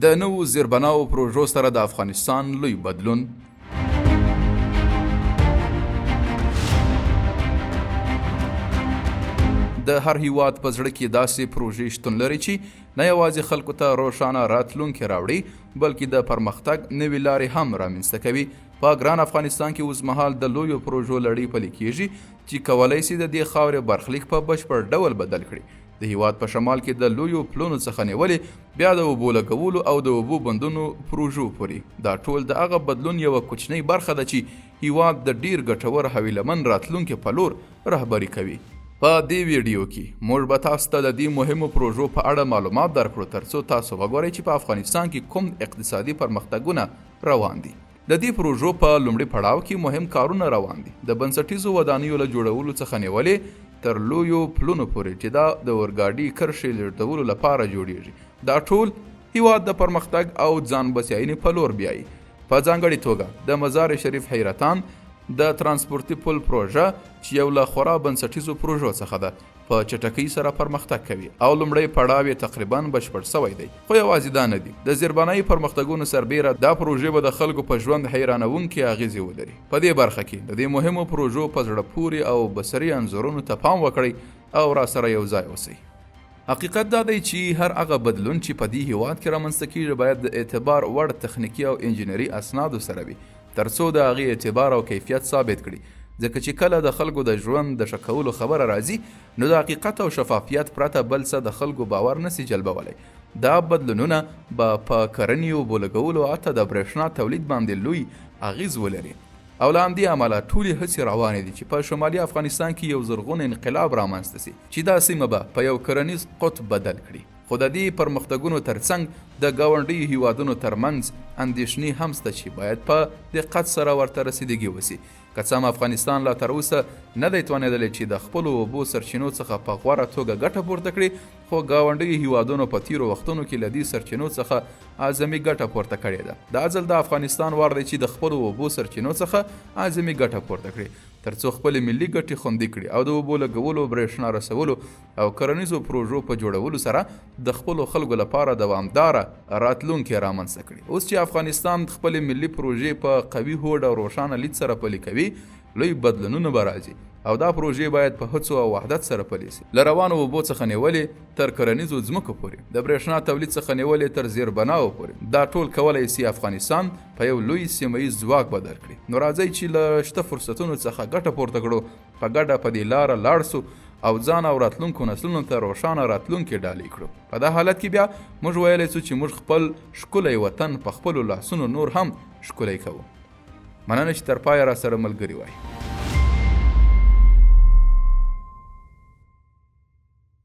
د نوو زیربناوو پروژو سره د افغانستان لوی بدلون. د هر هیواد په زړه کې داسې پروژې شتون لري چې نه یوازې خلکو ته روښانه راتلونکې راوړي، بلکې د پرمختګ نوې لارې هم رامنځته کوي. په ګران افغانستان کې اوسمهال د لویو پروژو لړۍ پلي کیږي چې کولای شي د دې خاورې برخلیک په بشپړ ډول بدل کړي. د هیواد په شمال کې د لویو پلونو څخه نیولې بیا د اوبو لګولو او د اوبو بندونو پروژو پورې، دا ټول د هغه بدلون یوه کوچنۍ برخه ده چې هیواد د ډیر ګټور هویلمن راتلونکي په لور رهبري کوي. په دې ویډیو کې موږ به تاسو ته د دې مهمو پروژو په اړه معلومات درکړو ترڅو تاسو وګورئ چې په افغانستان کې کوم اقتصادي پرمختګونه روان دي. د دې پروژو په لومړي پړاو کې مهم کارونه روان دي، د بنسټیزو ودانیو له جوړولو څخه نیولې تر لویو پلونو پورې چې دا د اورګاډي کرښې لېږدولو لپاره جوړېږي، دا ټول هیواد د پرمختګ او ځان بسیاینې په لور بیایي. په ځانګړې توګه د مزار شریف حیرتان د ترانسپورتي پل پروژه چې یو له خورا بنسټیزو پروژو څخه ده، په چټکۍ سره پرمختګ کوي او لومړی پړاو یې تقریبا بشپړ شوی دی. خو یوازې دا نه دي، د زیربنایي پرمختګونو سربیره دا پروژې به د خلکو په ژوند حیرانوونکې اغیزې ولري. په دې برخه کې د دې مهمو پروژو په زړه پورې او بصري انځورونو ته پام وکړئ او راسره یو ځای اوسئ. حقیقت دا دی چې هر هغه بدلون چې په دې هیواد کې رامنځته کیږي باید د اعتبار وړ تخنیکي او انجنیري اسنادو سره وي ترڅو د هغې اعتبار او کیفیت ثابت کړي، ځکه چې کله د خلکو د ژوند د ښه کولو خبره راځي نو د حقیقت او شفافیت پرته بل څه د خلکو باور نه سي جلبولی. دا بدلونونه به په کرنې، اوبو لګولو او حتی د برېښنا تولید باندې لوی اغیز ولري او له همدې امله ټولې هڅې روانې دي چې په شمالي افغانستان کې یو زرغون انقلاب رامنځته سي چې دا سیمه به په یو کرنیز قطب بدل کړي. خو د دې پرمختګونو ترڅنګ د ګاونډیو هیوادونو ترمنځ اندېښنې هم سته چې باید په دقت سره ورته رسیدګي وسي. که څه هم افغانستان لا تر اوسه نه دی توانېدلی چې د خپلو اوبو سرچینو څخه په غوره توګه ګټه پورته کړي، خو ګاونډیو هیوادونو په تیرو وختونو کې له دې سرچینو څخه اعظمي ګټه پورته کړې ده. دا ځل د افغانستان وار دی چې د خپلو اوبو سرچینو څخه اعظمي ګټه پورته کړي ترڅو خپلې ملي ګټې خوندي کړي او د اوبو لګولو، برېښنا رسولو او کرنیزو پروژو په جوړولو سره د خپلو خلکو لپاره دوامداره راتلونکې رامنځته کړي. اوس چې افغانستان خپلې ملي پروژې په قوي هوډ او روښانه لید سره پلي کوي، لوی بدلونونه به راځي او دا پروژې باید په هڅو او وحدت سره پلي سي. له روانو اوبو څخه نیولې تر کرنیزو ځمکو پورې، د برېښنا تولید څخه نیولې تر زیربناوو پورې، دا ټول کولای سي افغانستان په یو لوی سیمه ییز ځواک بدل کړي. نو راځئ چې له شته فرصتونو څخه ګټه پورته کړو، په ګډه په دې لاره لاړ سو او ځان او راتلونکو نسلونو ته روښانه راتلونکې ډالۍ کړو. په دا حالت کې بیا موږ ویلی سو چې موږ خپل ښکلی وطن په خپلو لاسونو نور هم ښکلی کوو. مننه چې تر پایه راسره ملګري وای.